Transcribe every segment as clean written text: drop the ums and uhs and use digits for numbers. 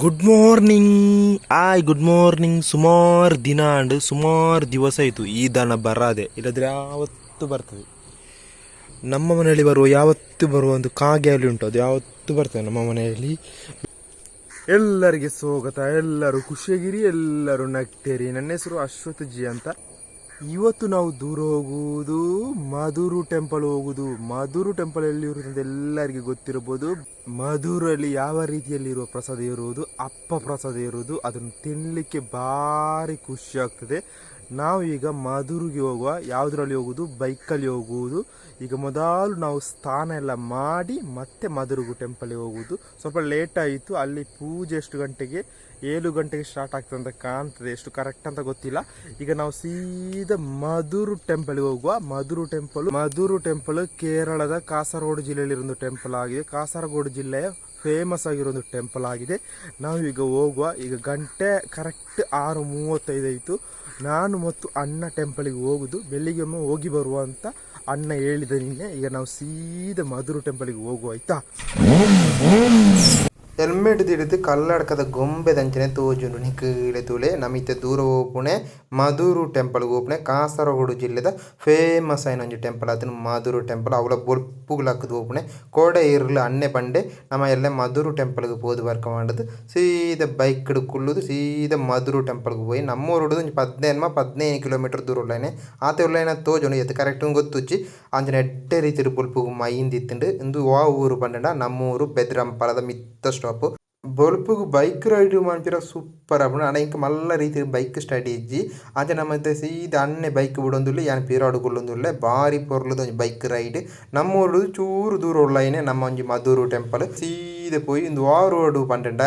Good morning. ಆಯ್, good morning. ಸುಮಾರು ದಿನ ಅಂಡ್ ಸುಮಾರು ದಿವಸ ಆಯಿತು ಈ ದನ ಬರದೆ. ಇಲ್ಲದ್ರೆ ಯಾವತ್ತೂ ಬರ್ತದೆ. ನಮ್ಮ ಮನೆಯಲ್ಲಿ ಬರುವ, ಯಾವತ್ತೂ ಬರುವ ಒಂದು ಕಾಗೆ ಅಲ್ಲಿ ಉಂಟು. ಅದು ಯಾವತ್ತೂ ಬರ್ತದೆ ನಮ್ಮ ಮನೆಯಲ್ಲಿ. ಎಲ್ಲರಿಗೆ ಸ್ವಾಗತ. ಎಲ್ಲರೂ ಖುಷಿಯಾಗಿರಿ, ಎಲ್ಲರೂ ನಗ್ತೀರಿ. ನನ್ನ ಹೆಸರು ಅಶ್ವಥ್ ಜಿ ಅಂತ. ಇವತ್ತು ನಾವು ದೂರ ಹೋಗುವುದು, ಮಧುರು ಟೆಂಪಲ್ ಹೋಗುವುದು. ಮಧುರು ಟೆಂಪಲ್ ಎಲ್ಲಿ ಇರುವುದು ಅಂತ ಎಲ್ಲರಿಗೆ ಗೊತ್ತಿರಬಹುದು. ಮಧುರಲ್ಲಿ ಯಾವ ರೀತಿಯಲ್ಲಿರುವ ಪ್ರಸಾದ ಇರುವುದು, ಅಪ್ಪ ಪ್ರಸಾದ ಇರುವುದು, ಅದನ್ನು ತಿನ್ನಲಿಕ್ಕೆ ಭಾರಿ ಖುಷಿ ಆಗ್ತದೆ. ನಾವು ಈಗ ಮಧುರಿಗೆ ಹೋಗುವ. ಯಾವುದರಲ್ಲಿ ಹೋಗುವುದು? ಬೈಕಲ್ಲಿ ಹೋಗುವುದು. ಈಗ ಮೊದಲು ನಾವು ಸ್ನಾನ ಎಲ್ಲ ಮಾಡಿ ಮತ್ತೆ ಮಧುರುಗು ಟೆಂಪಲ್ಗೆ ಹೋಗುವುದು. ಸ್ವಲ್ಪ ಲೇಟ್ ಆಯಿತು. ಅಲ್ಲಿ ಪೂಜೆ ಎಷ್ಟು ಗಂಟೆಗೆ? 7 ಗಂಟೆಗೆ ಸ್ಟಾರ್ಟ್ ಆಗ್ತದೆ ಅಂತ ಕಾಣ್ತದೆ. ಎಷ್ಟು ಕರೆಕ್ಟ್ ಅಂತ ಗೊತ್ತಿಲ್ಲ. ಈಗ ನಾವು ಸೀದಾ ಮಧುರು ಟೆಂಪಲ್ಗೆ ಹೋಗುವ. ಮಧುರು ಟೆಂಪಲ್, ಮಧುರು ಟೆಂಪಲ್ ಕೇರಳದ ಕಾಸರಗೋಡು ಜಿಲ್ಲೆಯಲ್ಲಿರೋ ಒಂದು ಟೆಂಪಲ್ ಆಗಿದೆ. ಕಾಸರಗೋಡು ಜಿಲ್ಲೆಯ ಫೇಮಸ್ ಆಗಿರೋ ಒಂದು ಟೆಂಪಲ್ ಆಗಿದೆ. ನಾವು ಈಗ ಹೋಗುವ. ಈಗ ಗಂಟೆ ಕರೆಕ್ಟ್ 6:35 ಆಯಿತು. ನಾನು ಮತ್ತು ಅಣ್ಣ ಟೆಂಪಲಿಗೆ ಹೋಗುದು. ಬೆಳಿಗ್ಗೆ ಒಮ್ಮೆ ಹೋಗಿ ಬರುವ ಅಂತ ಅಣ್ಣ ಹೇಳಿದ ನಿನ್ನೆ. ಈಗ ನಾವು ಸೀದಾ ಮಧುರು ಟೆಂಪಲಿಗೆ ಹೋಗುವ, ಆಯ್ತಾ? ಹೆಲ್ಮೆಟ್ ದೀಡ್‌ದ್ ಕಲ್ಲಡ್ಕದ ಗೊಂಬೆದಂಚನೆ ತೋಜುಂಡು. ನಿಕುಲೆ ತೂಲೆ. ನಮಿತೆ ದೂರ ಪೋಪುನೆ ಮಧುರು ಟೆಂಪಲ್ ಗ್ ಪೋಪುನೆ. ಕಾಸರಗೋಡು ಜಿಲ್ಲೆದ ಫೇಮಸ್ ಆಯಿನ ಒಂಜಿ ಟೆಂಪಲ್ ಆತುಂಡು ಮಧುರು ಟೆಂಪಲ್. ಅವ್ಲ ಬೊಲ್ಪುಗು ಲಕ್ಕುದು ಪೋಪುನೆ. ಕೋಡೆ ಇರ್ಲ್ ಅಣ್ಣೆ ಪಂಡೆ, ನಮ ಎಲ್ಲೆ ಮಧುರು ಟೆಂಪಲ್ ಗ್ ಪೋದು ಬರ್ಕ ಪಂಡುದು. ಸೀದಾ ಬೈಕ್ ಡ್ ಕುಲ್ಲುದು ಸೀದಾ ಮಧುರು ಟೆಂಪಲ್ ಗ್ ಪೋಯಿ. ನಮ್ಮೂರುಡು ಒಂಜಿ 15 ಕಿಲೋಮೀಟರ್ ದೂರ ಉಲ್ಲನೆ. ಆತೆ ಉಲ್ಲೈನ ತೋಜುಂಡು, ಏತ್ ಕರೆಕ್ಟ್ ಗೊತ್ತುಜ್ಜಿ. ಅಂಚನೆ ಎಡ್ಡೆ ರೀತಿಡ್ ಬೊಲ್ಪುಗು ಮೈಂದಿತ್ತುಂಡು. ಉಂದು ವಾ ಊರು ಪಂಡಂಡ ನಮ್ಮೂರು ಬೆದ್ರಂಪಲದ ಮಿತ್ತ ಸ್ಟಾಪ್. ಬೊಲ್ಪುಗು ಬೈಕ್ ರೈಡ್ ಮನ್ಪುನ ಸೂಪರ್ ಆಪುಂಡು. ಆಂಡ ಎಂಕ್ ಮಲ್ಲ ರೀತಿಡ್ ಬೈಕ್ ಸ್ಟಡಿ ಇಜ್ಜಿ. ಅಂಚ ನಮ ಇತ್ತೆ ಸೀದಾ ಅಣ್ಣೆ ಬೈಕ್ ಬುಡೊಂದುಲ್ಲೆ, ಯಾನ್ ಪಿರಾವುಡು ಕುಲ್ಲೊಂದುಲ್ಲೆ. ಬಾರಿ ಪೊರ್ಲುದ ಒಂಜಿ ಬೈಕ್ ರೈಡ್. ನಮ್ಮೂರುಡು ಚೂರು ದೂರ ಉಲ್ಲೈನೆ ನಮ್ಮ ಒಂಜಿ ಮಧುರು ಟೆಂಪಲ್. ಸೀದಾ ಪೋಯಿ. ಉಂದು ವಾ ರೋಡ್ ಪಂಡಂಡ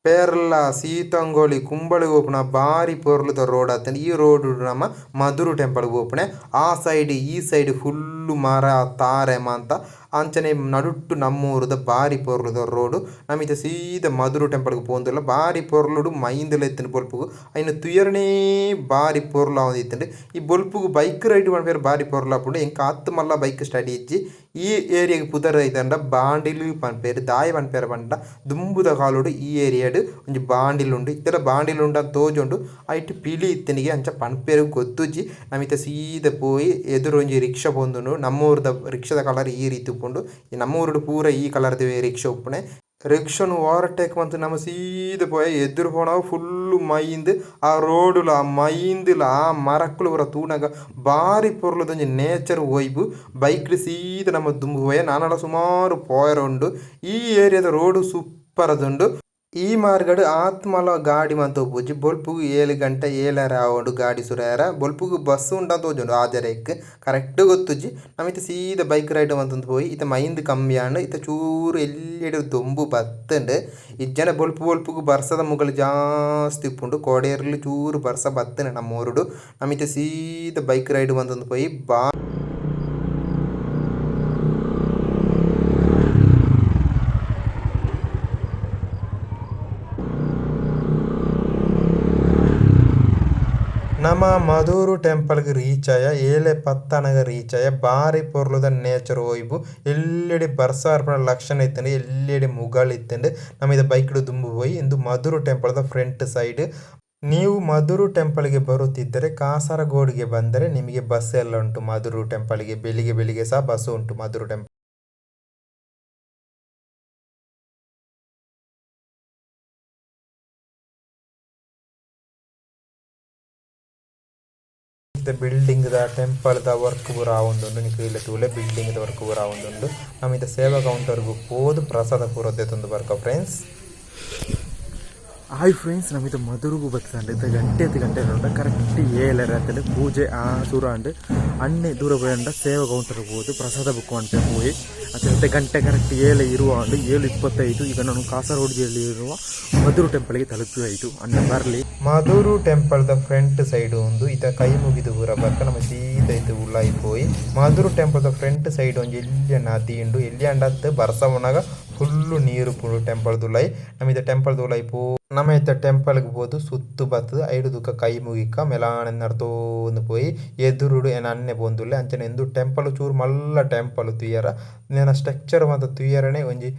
ಪೆರ್ಲ, ಸೀತಂಗೋಳಿ, ಕುಂಬಳಿ ಪೋಪುನ ಬಾರಿ ಪೊರ್ಲುದ ರೋಡ್ ಆತುಂಡು. ಈ ರೋಡ್ ನಮ ಮಧುರು ಟೆಂಪಲ್ ಪೋಪುನೆ. ಆ ಸೈಡ್, ಈ ಸೈಡ್ ಫುಲ್ಲು ಮರ ತಾರೆ ಮಾಂತ. ಅಂಚನೆ ನಡುಟ್ಟು ನಮ್ಮೂರುದ ಬಾರಿ ಪೊರ್ಲುದ ರೋಡ್. ನಮಿತ ಸೀದಾ ಮಧುರು ಟೆಂಪಲ್ ಗ್ ಪೋವೊಂದುಲ್ಲ. ಬಾರಿ ಪೊರ್ಲುಡು ಮೈಂದುಲ ಇತ್ತುಂಡು ಬೊಲ್ಪುಗು. ಐನ ತೂಯೆರೆನೇ ಬಾರಿ ಪೊರ್ಲು ಆವೊಂದಿತ್ತುಂಡು. ಈ ಬೊಲ್ಪುಗು ಬೈಕ್ ರೈಡ್ ಮನ್ಪುವೆರ್, ಬಾರಿ ಪೊರ್ಲು ಆಪುಂಡು. ಎಂಕ್ ಆತ್ ಮಲ್ಲ ಬೈಕ್ ಸ್ಟಡಿ ಇಜ್ಜಿ. ಈ ಏರಿಯಾಗ್ ಪುದರ್ ಐತಂಡ ಬಾಂಡಿಲು ಪನ್ಪೆರ್. ದಾಯೆ ಪನ್ಪೆರ್ ಪಂಡ ದುಂಬುದ ಕಾಲೊಡು ಈ ಏರಿಯಾಡ್ ಒಂಜಿ ಬಾಂಡಿಲು ಉಂಡು. ಇತ್ತೆಲ ಬಾಂಡಿಲು ಉಂಡು ಅಂತ ತೋಜುಂಡು. ಐಟ್ ಪಿಲಿ ಇತ್ತಿನಿಗೆ ಅಂಚ ಪನ್ಪೆರ್, ಗೊತ್ತುಜ್ಜಿ. ನಮಿತ ಸೀದಾ ಪೋಯಿ. ಎದುರು ಒಂಜಿ ರಿಕ್ಷಾ ಪೋವೊಂದುಂಡು. ನಮ್ಮೂರುದ ರಿಕ್ಷಾದ ಕಲರ್ ಈ ರೀತಿ ಉಪ್ಪುಂಡು. ನಮ್ಮೂರುಡು ಪೂರ ಈ ಕಲರ್ದ ರಿಕ್ಷಾ ಉಪ್ಪುನೆ. ರಿಕ್ಷನ್ ಓವರ್ಟೇಕ್ ಮಂತ್ ನಮ ಸೀದಾ ಪೋಯ. ಎದುರು ಪೋನವ ಫುಲ್ಲು ಮೈಂದ್. ಆ ರೋಡುಲ ಆ ಮೈಂದುಲ ಆ ಮರಕ್ಕುಲು ಪೂರ ತೂನಗ ಬಾರಿ ಪೊರ್ಲುದ ಒಂಜಿ ನೇಚರ್ ವೈಬ್. ಬೈಕ್ ಸೀದಾ ನಮ ದುಂಬು ಪೋಯ. ನಾನಲ ಸುಮಾರು ಪೋಯೆರೆ ಉಂಡು. ಈ ಏರಿಯಾದ ರೋಡ್ ಸೂಪರ್ ಆದುಂಡು. ಈ ಮಾರ್ಗಡ್ ಆತ್ ಮಲ್ಲ ಗಾಡಿ ಮಾತ ಉಪ್ಪುಜಿ. ಬೊಲ್ಪುಗು 7 ಗಂಟೆ 7:30 ಆವೊಡು ಗಾಡಿ ಸುರು ಆಯೆರೆ. ಬೊಲ್ಪುಗು ಬಸ್ಸ್ ಉಂಡಂತ ತೋಜುಂಡು. ಆಜರೆಕ್ ಕರೆಕ್ಟ್ ಗೊತ್ತುಜ್ಜಿ. ನಮಿತ್ ಸೀದಾ ಬೈಕ್ ರೈಡ್ ಮಂತೊಂದು ಪೋಯಿ. ಇತ್ತೆ ಮೈಂದ್ ಕಮ್ಮಿ ಆಂಡ್. ಇತ್ತೆ ಚೂರು ಎಲ್ಯಡ್ ದೊಂಬು ಬತ್ತುಂಡು. ಇಜ್ಜಂಡ ಬೊಲ್ಪು ಬೊಲ್ಪುಗು ಬರ್ಸದ ಮುಗಲ್ ಜಾಸ್ತಿ ಉಪ್ಪುಂಡು. ಕೋಡೆ ಇರ್ಲ್ ಚೂರು ಬರ್ಸ ಬತ್ತುಂಡು ನಮ್ಮೂರುಡು. ನಮಿತ್ ಸೀದಾ ಬೈಕ್ ರೈಡ್ ಮಂತೊಂದು ಪೋಯಿ ಬಾ. ನಮ ಮಧೂರು ಟೆಂಪಲ್ಗ್ ರೀಚ್ ಆಯ. 7:10 ಆನಗ ರೀಚ್ ಆಯ. ಬಾರಿ ಪೊರ್ಲುದ ನೇಚರ್ ವೈಬ್. ಎಲ್ಲೆಡೆ ಬರ್ಸ ಬರ್ಪುನ ಲಕ್ಷಣ ಇತ್ತುಂಡು. ಎಲ್ಲೆಡೆ ಮುಗಲ್ ಇತ್ತುಂಡು. ನಮ ಇತ್ತೆ ಬೈಕ್ ಡ್ ದುಂಬು ಪೋಯಿ. ಇಂದು ಮಧುರು ಟೆಂಪಲ್ ದ ಫ್ರಂಟ್ ಸೈಡ್. ನೀವು ಮಧುರು ಟೆಂಪಲ್ಗೆ ಬರುತ್ತಿದ್ದರೆ, ಕಾಸರಗೋಡಿಗೆ ಬಂದರೆ ನಿಮಗೆ ಬಸ್ ಎಲ್ಲ ಉಂಟು. ಮಧುರು ಟೆಂಪಲ್ಗೆ ಬೆಳಿಗ್ಗೆ ಬೆಳಿಗ್ಗೆ ಸಹ ಬಸ್ ಉಂಟು ಮಧುರು ಟೆಂಪಲ್. ಬಿಲ್ಡಿಂಗ್ ದ ಟೆಂಪಲ್ ದ ವರ್ಕ್ ಪೂರ ಆವೊಂದುಂಡು. ನಿಕುಲು ತೂಲೆ, ಬಿಲ್ಡಿಂಗ್ ದ ವರ್ಕ್ ಪೂರ ಆವೊಂದುಂಡು. ನಮ ಇತ್ತೆ ಸೇವಾ ಕೌಂಟರ್ ಗ್ ಪೋದು ಪ್ರಸಾದ ಪೂರ ದೆತೊಂದು ಬರ್ಕ ಫ್ರೆಂಡ್ಸ್. ಹಾಯ್ ಫ್ರೆಂಡ್ಸ್, ನಮಿತ ಮಧುರುಗು ಬತ್ತಂಡ್. ಇತ್ತೆ ಗಂಟೆ ಎತ್ತು ಗಂಟೆ ಉಂಡ. ಕರೆಕ್ಟ್ 7:30 ಆತಂಡ್. ಪೂಜೆ ಆ ಸುರು ಆಂಡ್. ಅಣ್ಣೆ ದೂರ ಪೋಯಂಡ ಸೇವಾ ಕೌಂಟರ್ ಪೋದು ಪ್ರಸಾದ ಬುಕ್ ಮನ್ಪೆ ಪೋಯಿ. ಅತ್ತೆ ಗಂಟೆ ಕರೆಕ್ಟ್ 7:20 ಆಂಡ್, 7:25. ಈಗ ನಾನು ಕಾಸರಗೋಡು ಜಿಲ್ಲೆಯಲ್ಲಿ ಇರುವ ಮಧುರು ಟೆಂಪಲ್ಗೆ ತಲುಪಿ ಆಯಿತು. ಅಣ್ಣ ಬರಲಿ. ಮಧುರು ಟೆಂಪಲ್ ದ ಫ್ರಂಟ್ ಸೈಡ್ ಉಂದು. ಇತ್ತ ಕೈ ಮುಗಿದು ಪೂರ ಬರ್ಕ. ನಮ ಸೀದಾ ಇತ್ತೆ ಉಲಾಯಿ ಪೋಯಿ. ಮಧುರು ಟೆಂಪಲ್ ದ ಫ್ರಂಟ್ ಸೈಡ್ ಒಂಜಿ ಎಲ್ಯ ನದಿ ಉಂಡು. ಎಲ್ಯ ಅಂಡ ಅತ್ತ್, ಬರ್ಸ ಪೋನಗ ಫುಲ್ಲು ನೀರು ಉಪ್ಪುಂಡು ಟೆಂಪಲ್ ದುಲಾಯಿ. ನಮಿತ ಟೆಂಪಲ್ ದುಲಾಯಿ ಪೋ ನಮ ಇತ್ತೆ ಟೆಂಪಲ್ ಗ್ ಪೋದು ಸುತ್ತು ಬತ್ತುದು ಐಡ್ ಬೊಕ ಕೈ ಮುಗಿಕ ಮೆಲಾನೆ ನಡತೊಂದು ಪೋಯಿ ಎದುರುಡು ಎನ್ನ ಅಣ್ಣೆ ಪೋವೊಂದುಲ್ಲೆ. ಅಂಚನೆ ಉಂದು ಟೆಂಪಲ್ ಚೂರು ಮಲ್ಲ ಟೆಂಪಲ್ ತೂಯರೆ ನೆನ ಸ್ಟ್ರಕ್ಚರ್ ಮಾತ ತೂಯರನೆ ಒಂಜಿ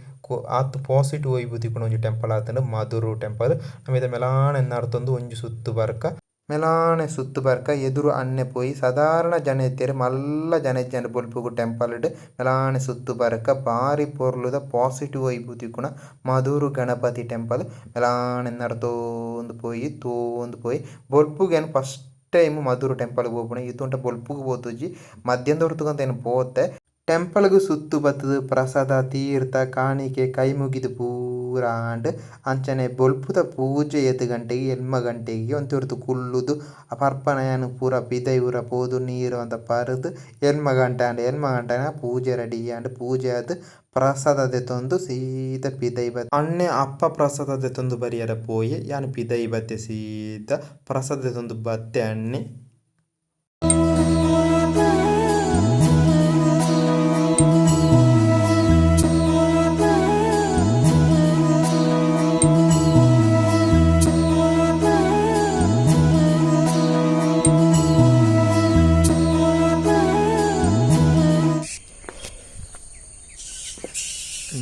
ಆತ್ ಪೋಸಿಟಿವ್ ವೈಬ್ ತಿಕ್ಕುನ ಒಂಜಿ ಟೆಂಪಲ್ ಆತುಂಡು ಮಧೂರು ಟೆಂಪಲ್. ನಮ ಇತ್ತೆ ಮೆಲಾನೆ ನಡತೊಂದು ಒಂಜಿ ಸುತ್ತು ಬರ್ಕ ಮೆಲಾನೆ ಸುತ್ತು ಬರ್ಕ ಎದುರು ಅಣ್ಣೆ ಪೋಯಿ ಸಾಧಾರಣ ಜನ ಇತ್ತೆರ್ ಮಲ್ಲ ಜನ ಇಜ್ಜಂಡ್ ಬೊಲ್ಪುಗು ಟೆಂಪಲ್ ಡ್ ಮೆಲಾನೆ ಸುತ್ತು ಬರ್ಕ ಬಾರಿ ಪೊರ್ಲುದ ಪೋಸಿಟಿವ್ ವೈಬ್ ತಿಕ್ಕುನ ಮಧೂರು ಗಣಪತಿ ಟೆಂಪಲ್ ಮೆಲಾನೆ ನಡತೊಂದು ಪೋಯಿ ತೂವೊಂದು ಪೋಯಿ ಬೊಲ್ಪುಗು ಯಾನ್ ಫಸ್ಟ್ ಟೈಮ್ ಮಧೂರು ಟೆಂಪಲ್ ಗ್ ಪೋಪುನ ಈತುಂಟ ಬೊಲ್ಪುಗು ಪೋತುಜಿ ಮದ್ಯಂದ ಪೊರ್ತುಗಂತ ಯಾನ್ ಪೋತೆ. ಟೆಂಪಲ್ ಗ್ ಸುತ್ತು ಬತ್ತುದು ಪ್ರಸಾದ ತೀರ್ಥ ಕಾಣಿಕೆ ಕೈ ಮುಗಿದು ಪೂರ ಆಂಡ್. ಅಂಚನೆ ಬೊಲ್ಪುದ ಪೂಜೆ ಏತ್ ಗಂಟೆಗ್ ಎನ್ಮ ಗಂಟೆಗ್ ಒಂತೆ ಪೊರ್ತು ಕುಲ್ಲುದು ಪರ್ಪನ ಯಾನ್ ಪೂರ ಪಿದೈ ಪೂರ ಪೋದು ನೀರ್ ಮಾತ ಪರ್ದ್ ಎನ್ಮ ಗಂಟೆ ಆಂಡ್ ಎನ್ಮ ಗಂಟೆ ಆನಗ ಪೂಜೆ ರೆಡಿ ಆಂಡ್ ಪೂಜೆ ಆದ್ ಪ್ರಸಾದ ದೆತೊಂದು ಸೀದಾ ಪಿದೈ ಬತ್ತೆ. ಅಣ್ಣೆ ಅಪ್ಪ ಪ್ರಸಾದ ದೆತೊಂದು ಬರಿಯರೆ ಪೋಯೆ ಯಾನ್ ಪಿದೈ ಬತ್ತೆ ಸೀದಾ ಪ್ರಸಾದ ದೆತೊಂದು ಬತ್ತೆ ಅಣ್ಣೆ.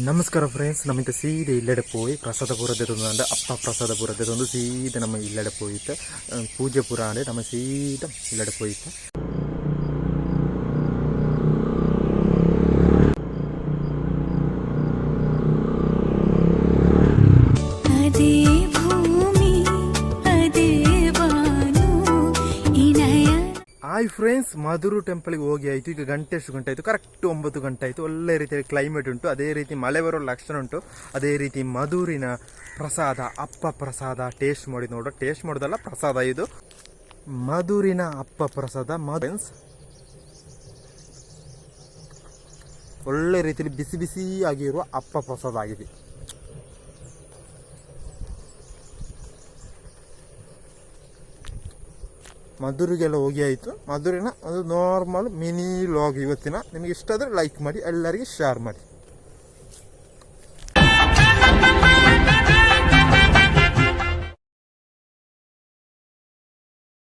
ನಮಸ್ಕಾರ ಫ್ರೆಂಡ್ಸ್, ನಮ್ಮಿಂದ ಸೀದೆ ಇಲ್ಲೆಡೆ ಪೋಯಿ ಪ್ರಸಾದ ಪೂರ ದೆತೊಂದು ಅಂಡ ಅಪ್ಪ ಪ್ರಸಾದ ಪೂರ ದೆತೊಂದು ಸೀದೆ ನಮ್ಮ ಇಲ್ಲೆಡೆ ಪೋಯಿತ್ತೆ. ಪೂಜೆ ಪೂರ ಆಂಡ್, ನಮ್ಮ ಸೀದಾ ಇಲ್ಲೆಡೆ ಪೋಯಿತ್ತೆ. ಅದೇ ಭೂಮಿ ಅದೇ ಬಾನು ಇನಯ. ಹಾಯ್ ಫ್ರೆಂಡ್ಸ್, ಮಧುರು ಟೆಂಪಲ್ಗೆ ಹೋಗಿ ಆಯಿತು. ಈಗ ಗಂಟೆ ಎಷ್ಟು ಗಂಟೆ ಆಯಿತು? ಕರೆಕ್ಟ್ 9 ಗಂಟೆ ಆಯಿತು. ಒಳ್ಳೆ ರೀತಿಯ ಕ್ಲೈಮೇಟ್ ಉಂಟು, ಅದೇ ರೀತಿ ಮಳೆ ಬರೋ ಲಕ್ಷಣ ಉಂಟು. ಅದೇ ರೀತಿ ಮಧುರಿನ ಪ್ರಸಾದ, ಅಪ್ಪ ಪ್ರಸಾದ ಟೇಸ್ಟ್ ಮಾಡಿ ನೋಡೋ. ಟೇಸ್ಟ್ ಮಾಡೋದಲ್ಲ, ಪ್ರಸಾದ ಇದು ಮಧುರಿನ ಅಪ್ಪ ಪ್ರಸಾದ. ಫ್ರೆಂಡ್ಸ್, ಒಳ್ಳೆ ರೀತಿಯಲ್ಲಿ ಬಿಸಿ ಬಿಸಿ ಆಗಿರುವ ಅಪ್ಪ ಪ್ರಸಾದ ಆಗಿದೆ. ಮಧುರಿಗೆಲ್ಲ ಹೋಗಿ ಆಯಿತು. ಮಧುರಿನ ಒಂದು ನಾರ್ಮಲ್ ಮಿನಿ ಲಾಗ್ ಇವತ್ತಿನ. ನಿಮಗೆ ಇಷ್ಟ ಆದರೆ ಲೈಕ್ ಮಾಡಿ, ಎಲ್ಲರಿಗೆ ಶೇರ್ ಮಾಡಿ.